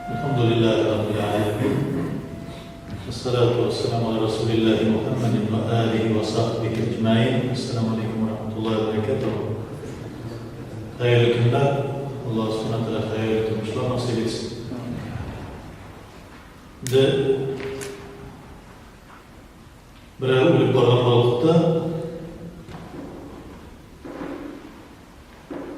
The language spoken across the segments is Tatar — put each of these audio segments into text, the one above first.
Әлхәмдүлилләһи раббил галәмин. Вәссәлату вәссәламу аля расулилләһи Мухәммәдин вә алиһи вә сахбихи әҗмәин. Әссәламу алейкум вә рахматуллаһи вә бәрәкәтүһ. Хәерле көннәр. Аллаһ Субхана Тәгалә хәерле тормышлар насыйп итсен. Инде берәү үлеп барган вакытта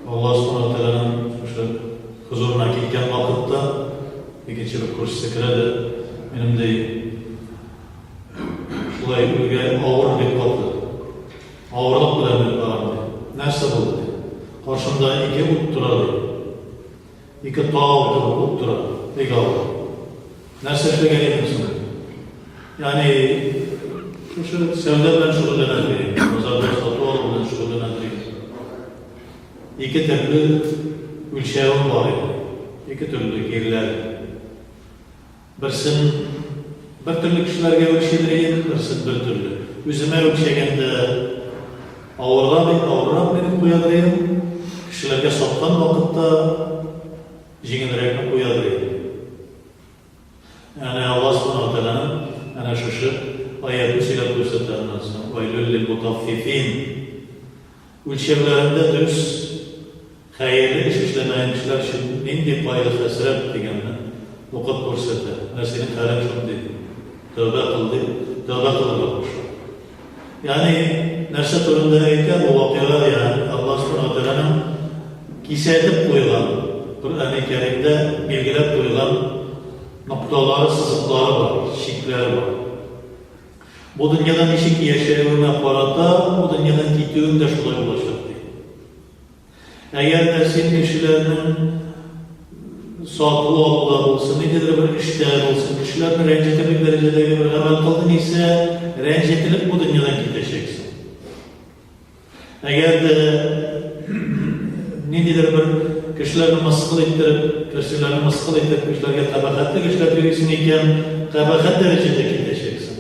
Аллаһ Субхана Тәгаләнең шушы хозурына киткән вакытта икенче бер күршесе керә дә, минем ди, шулай үлгә авыр бик каты. Авырлык белән үлеп барам ди. Нәрсә булды ди. Каршымда ике ут тора ди. Ике тау кебек ут тора. Бик авыр. Нәрсә эшләгән идең соң? Ягъни шушы сәүдә белән шөгыльләнә ди, базарда сату алу белән шөгыльләнә ди. Ике төрле үлчәвем бар иде. Ике төрле гирләр. Берсен бер төрле кешеләргә үлчидер идем, берсен бер төрле. Үземә үлчәгәндә авыррак, авыррак биреп куядыр идем. Кешеләргә саткан вакытта җиңелрәкне куядыр идем. Әнә Аллаһ Субхана ва Тәгаләнең әнә шушы аятен сөйләп күрсәтә аннан соң. Вәйлүл лил мутаффифин. Үлчәүләрендә дөрес хәерле эш эшләмәгән кешеләр өчен нинди кайгы-хәсрәт дигәнне укып күрсәтә. Менә синең хәлең шундый. Тәүбә кыл дип, тәүбә кылырга куша. Ягъни нәрсә турында әйтә бу вакыйга, ягъни Аллаһ Субхана ва Тәгаләнең кисәтеп куйган, Коръәни Кәримдә билгеләп куйган нокталары, сызыклары бар, чикләре бар. Бу дөньяда ничек яшәвеңә карата, бу дөньядан китүең дә шулай булачак, ди. Әгәр дә син кешеләрнең сату алуда булсын, ниндидер бер эштә булсын, кешеләрне рәнҗетерлек дәрәҗәдәге бер гамәл кылдың исә, рәнҗетелеп бу дөньядан китәчәксең. Әгәр дә ниндидер бер кешеләрне мыскыл иттереп, кешеләрне мыскыл итеп, кешеләргә кабахәтлек эшләп йөрисең икән, кабахәт дәрәҗәдә китәчәксең.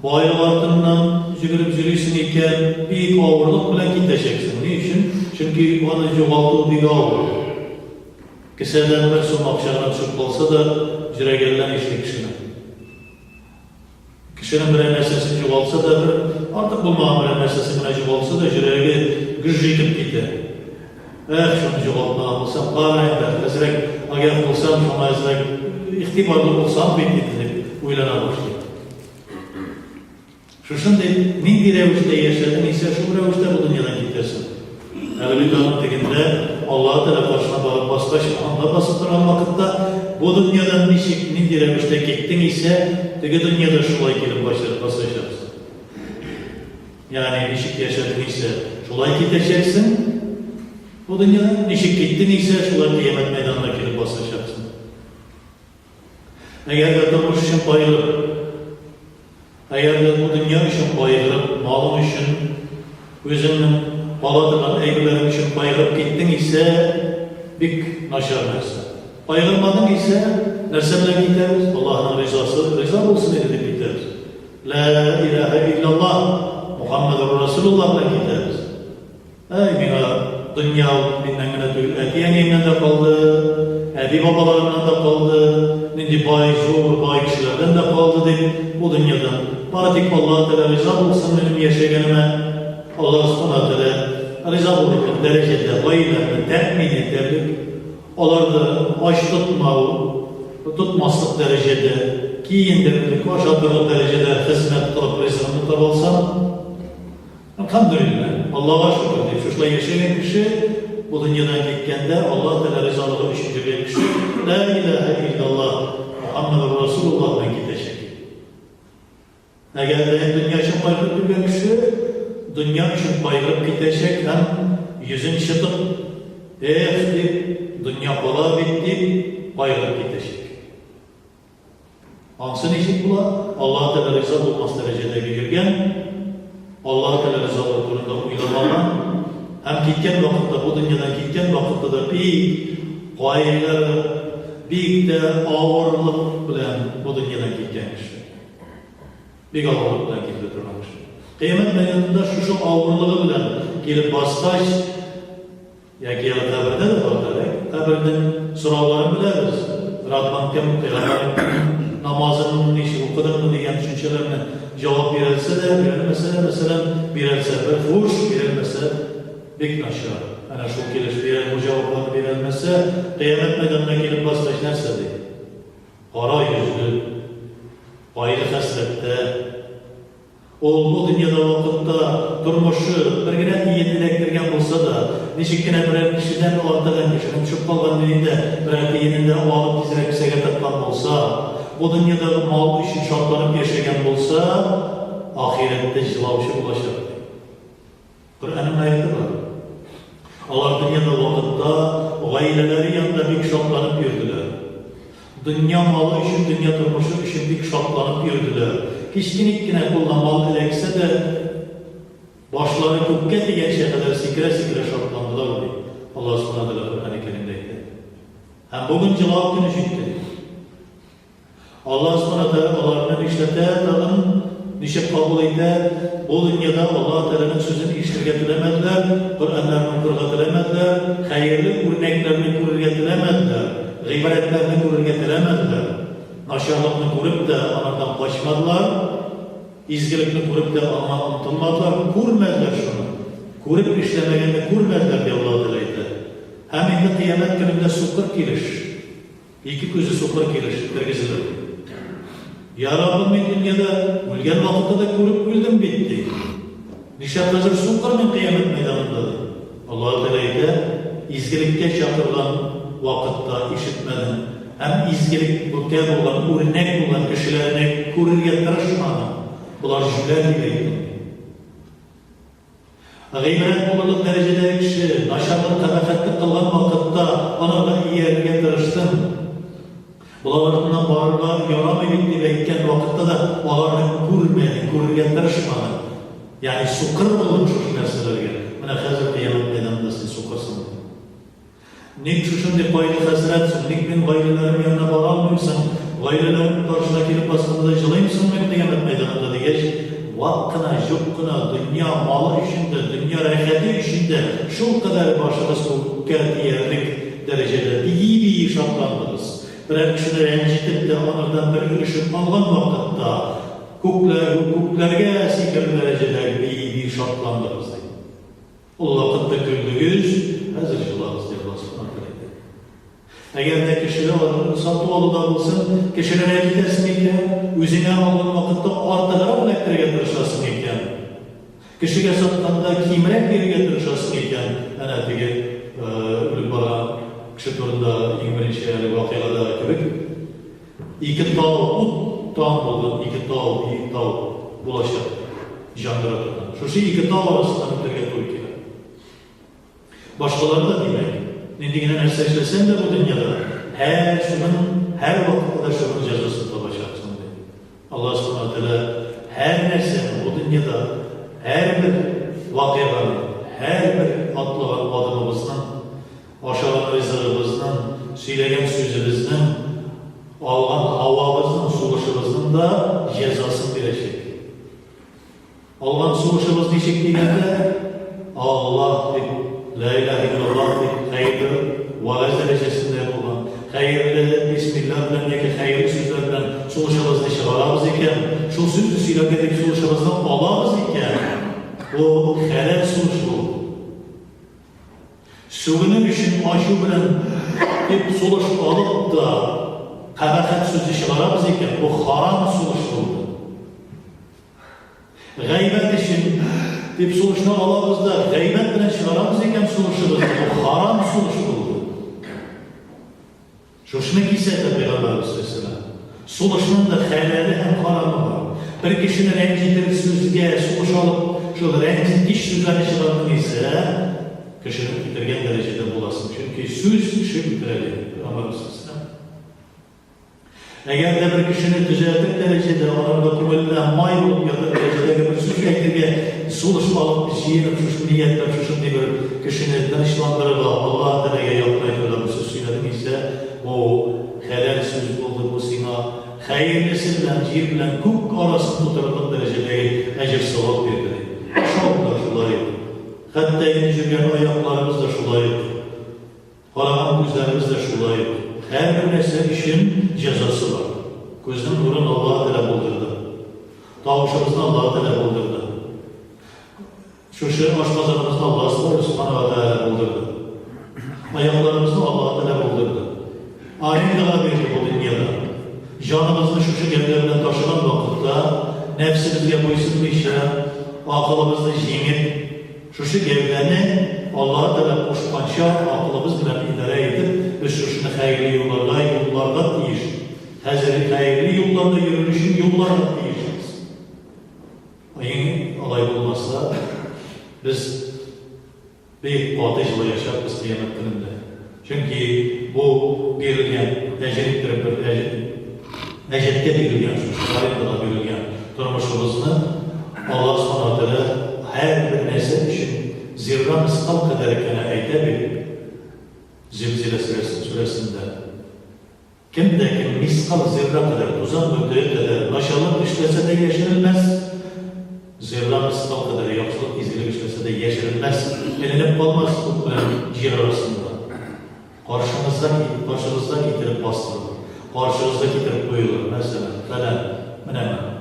Байлык артыннан җөгереп йөрисең икән, бик авырлык белән китәчәксең. Ни өчен? Чөнки аны югалту бик авыр. Кесәдән бер сум акча гына төшеп калса да, йөрәге әллә нишли кешенең. Кешенең берәр нәрсәсен югалтса да, бер артык булмаган берәр нәрсәсен генә югалтса да, йөрәге гөж итеп китә. Эх, шуны югалтмаган булсам, кара инде, әзрәк агәһ булсам, шуңа әзрәк игътибарлы булсам бит инде, дип уйлана башлый. Шушындый нинди рәвештә яшәдең исә, шул рәвештә бу дөньядан китәсең. Әле бит аның тегендә Аллаһы Тәгалә каршына барып баскач, анда басып торган вакытта бу дөньядан ничек, нинди рәвештә киттең исә, теге дөньяда шулай килеп басачаксың. Ягъни ничек яшәдең исә, шулай китәчәксең бу дөньядан, ничек киттең исә, шулай кыямәт мәйданына килеп басачаксың. Әгәр дә тормыш өчен кайгырып, әгәр дә бу дөнья өчен кайгырып, малың өчен, үзеңнең кала торган әйберләрең өчен кайгырып киттең исә, бик начар нәрсә. Кайгырмадың исә, нәрсә белән китәбез? Аллаһның ризасы, риза булсын иде дип китәбез. Лә иләһә илляллаһ, Мухаммәдүр Расулуллаһ белән китәбез. Әй, миңа дөнья ул миннән генә түгел, әти-әниемнән дә калды, әби-бабаларымнан да калды, нинди бай, зур, бай кешеләрдән дә калды дип, бу дөньядан. Бары тик Аллаһ Тәгалә риза булсын минем яшәгәнемә, Аллаһ Субхана Тәгалә риза булырлык дәрәҗәдә гаиләмне тәэмин итәрлек, Аларны ач тотмау, тотмаслык дәрәҗәдә, киендерерлек, ашатырлык дәрәҗәдә хезмәт кылып ризыгымны таба алсам, әлхәмдүлилләһ, Аллага шөкер, дип шушылай яшәгән кеше бу дөньядан киткәндә Аллаһ Тәгалә ризалыгы өчен йөргән кеше Лә иләһә илляллаһ, Мухаммәдүр Расулуллаһ белән китәчәк. Әгәр дә дөнья өчен кайгырып йөргән кеше дөнья өчен кайгырып китәчәк һәм йөзен чытып, Эх, дип, дөнья кала бит, дип кайгырып китәчәк. Ансы ничек була? Аллаһ Тәгалә риза булмас дәрәҗәдәге йөргән, Аллаһ Тәгалә ризалыгы турында уйламаган һәм киткән вакытта, бу дөньядан киткән вакытта да бик кайгырып, бик тә авырлык белән бу дөньядан киткән кеше. Бик авырлык белән килде торган кеше. Кыямәт мәйданында шушы авырлыгы белән килеп баскач, яки әле кабердә дә бар, дәрәк. Кабернең сорауларын беләбез. Раббың кем, пәйгамбәрең кем, намазыңны ничек укыдыңмы дигән төшенчәләрне җавап бирелсә дә, бирелмәсә дә, мәсәлән, бирелсә бер хуш, бирелмәсә бик начар. Әнә шул килеш бирә, бу җавапларны бирелмәсә, кыямәт мәйданына килеп баскач нәрсә ди? Кара йөзле, кайгы-хәсрәттә. Ул бу дөньяда вакытта тормышы бер генә тиен эләктергән булса да, ничек кенә берәр кешедән артыгын, кешенең төшеп калган дә, берәр тиенен дә алып тизрәк кесәгә тыккан булса, бу дөньядагы мал өчен шатланып яшәгән булса, ахирәттә җылаучы булачак, ди. Коръәннең аяте бар. Алар дөньяда вакытта гаиләләре янында бик шатланып йөрделәр. Дөнья малы өчен, дөнья тормышы өчен бик шатланып йөрделәр. Кечкенек кенә кулына мал эләксә дә, башлары күккә тигәнчә кадәр сикерә-сикерә шатландылар, ди. Аллаһ Субхана Тәгалә Коръән-и Кәримдә әйтә. Һәм бүген җылау көне җитте, ди. Аллаһ Субхана Тәгалә аларны нишләтә тагын, ничек кабул итә? Бу дөньяда Аллаһ Тәгаләнең сүзен ишетергә теләмәделәр, Коръәннәрне укырга теләмәделәр, хәерле үрнәкләрне күрергә теләмәделәр, гыйбрәтләрне күрергә теләмәделәр. Начарлыкны күреп тә анардан качмадылар, изгелекне күреп тә аңа омтылмадылар, күрмәделәр шуны. Күреп эшләмәгәнне күрмәделәр, ди Аллаһ Тәгалә әйтә. Һәм инде кыямәт көнендә сукыр килеш. Ике күзе сукыр килеш тергезелер. Я Раббым, мин дөньяда үлгән вакытта да күреп үлдем бит, ди. Нишләп хәзер сукыр мин кыямәт мәйданында, ди. Аллаһы Тәгалә әйтә, изгелеккә чакырган вакытта ишетмәдең һәм изгелеккә булган, үрнәк булган кешеләрне күрергә тырышмадың. Болар җүләр дип әйттең, ди. Гыйбрәт булырлык дәрәҗәдәге кеше начарлык, кабахәтлек кылган вакытта анарга иярергә тырыштым. Болар артыннан барырга ярамый бит дип әйткән вакытта да аларны күрмәдең, күрергә тырышмадың. Ягъни сукыр булдың шушы нәрсәләргә. Менә хәзер кыямәт мәйданында син сукырсың. Ник шушындый кайгы-хәсрәт соң? Ник мин гаиләләрем янына бара алмыйм соң? Гаиләләрем каршына килеп басканда да җылыйм соң мин кыямәт мәйданында, дигәч, вак кына, җук кына дөнья малы өчен дә, дөнья рәхәте өчен дә шулкадәр башыгыз күккә тиярлек дәрәҗәдә бии-бии шатландыгыз. Берәр кешене рәнҗетеп тә анардан бер өлешен алган вакытта күкләр, күкләргә сикерер дәрәҗәдә бии-бии шатландыгыз, ди. Ул вакытта көлдегез, хәзер җылагыз, ди Аллаһ Субхана Тәгалә әйтә. Әгәр дә кешене сату-алуда булсын, кешене рәнҗетәсең икән, үзеңә алган вакытта артыграк эләктерергә тырышасың икән, кешегә сатканда кимрәк бирергә тырышасың икән, әнә теге үлеп барган кеше турында иң беренче әле вакыйгадагы кебек, Ике тау ут тан булган ике тау, биек тау булачак җан торган. Шушы ике тау арасыннан үтәргә туры килә. Башкалар да, димәк, нинди генә нәрсә эшләсәң дә бу дөньяда, һәр шуның, һәр вакытта да шуның җәзасын табачаксың, ди. Аллаһ Субхану Тәгалә һәр нәрсәне бу дөньяда, һәрбер вакыйганы, һәрбер атлаган адымыбызның Ашаган ризыгыбызның, сөйләгән сүзебезнең, алган һавабызның, сулышыбызның да җәзасын бирәчәк. Алган сулышыбыз ничек дигәндә, Аллаһ дип, Лә илаһә иллаллаһ дип, хәерле вәгазь дәрәҗәсендә булган, хәерле бисмилла белән яки хәерле сүзләр белән сулышыбызны чыгарабыз икән, шул сүзне сөйләргә дип сулышыбызны алабыз икән, бу хәләл сулыш бу. Сүгенер өчен ачу белән дип сулыш алып та кабахәт сүзе чыгарабыз икән, бу харам сулыш булды. Гайбәт өчен дип сулышны алабыз да, гайбәт белән чыгарабыз икән сулышыбызны, бу харам сулыш булды. Шушыны кисәтә пәйгамбәребез салләллаһу. Сулышның да хәләле һәм харамы бар. Бер кешене рәнҗетер сүзгә сулыш алып, шул рәнҗеткеч сүзләрне чыгардың исә, кешене үтергән дәрәҗәдә буласың. Чөнки сүз кеше үтерә, ди пәйгамбәребез салләллаһу. Әгәр дә бер кешене төзәтер дәрәҗәдә, анарга күңеленә май булып ятыр дәрәҗәдәге бер сүз әйтергә сулыш алып, җыенып, шушы ниятләп, шушындый бер кешене тынычландырырга, Аллаһ Тәгаләгә якынайтырга бер сүз сөйләдең исә, бу хәләл сүз булды, бу сиңа хәерлесе белән җир белән күк арасын тутырырлык дәрәҗәдәге әҗер-савап бирде, ди. Ашау да шулай ук. Хәтта инде йөргән аякларыбыз да шулай ук. Караган күзләребез дә шулай ук. Һәрбер нәрсә өчен җәзасы бар. Күзнең нурын Аллаһы Тәгалә булдырды. Тавышыбызны Аллаһы Тәгалә булдырды. Шушы ашказаныбызны Аллаһ Субхана ва Тәгалә булдырды. Аякларыбызны Аллаһ Тәгалә булдырды. Арендага бирде бу дөньяда. Җаныбызны шушы гәүдә белән ташыган вакытта, нәфсебезгә буйсынмыйча, акылыбызны җиңеп, шушы гәүдәне Аллаһ Тәгалә кушканча акылыбыз белән идарә итеп, без шушыны хәерле юлларга юлларга тиеш. Хәзер хәерле юлларда йөрер өчен юлларга тиешбез. Иң алай булмаса, без бик каты җылаячакбыз кыямәт көнендә. Чөнки бу бирелгән, әҗер иттереп бер әҗер, әҗәткә бирелгән, шушы арендага бирелгән тормышыбызны Аллаһ Субхана ва Тәгалә һәрбер нәрсә өчен зирра мискал кадәр генә әйтә бит Зилзилә сүрәсендә. Кем дә кем мискал зирра кадәр, тузан бөртеге кадәр начарлык эшләсә дә яшерелмәс, зирра мискал кадәр яхшылык, изгелек эшләсә дә яшерелмәс, эленеп калмас ут белән җир арасында. Каршыңызда, каршыгызда китереп бастырылыр, каршыгызда китереп куелыр, мәсәлән, фәлән, менә моны.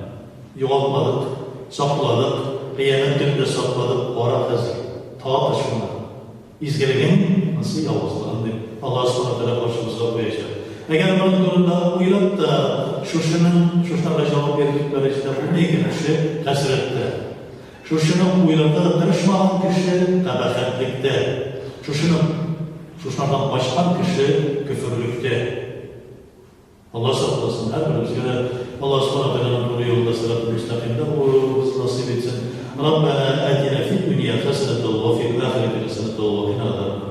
Югалтмадык, сакладык, кыямәт көнендә сакладык, кара хәзер, тат шуны. Изгелегең, ансы явызлыгың дип, Аллаһ Субхана Тәгалә каршыбызга куячак. Әгәр моның турында уйлап та, шушының, шушыларга җавап бирерлек дәрәҗәдә булмый икән, кеше хәсрәттә. Шушыны уйларга да тырышмаган кеше кабахәтлектә. Шушыны, шушылардан качкан кеше көферлектә. Алла сакласын, һәрберебезгә дә Алла Субхана Тәгаләнең туры юлында сираты мөстәкыймдә булуыбыз насыйп итсен. Раббана атина фид дөнья хәсәнәтән ва фил ахирәти хәсәнәтән ва кина азабан нар.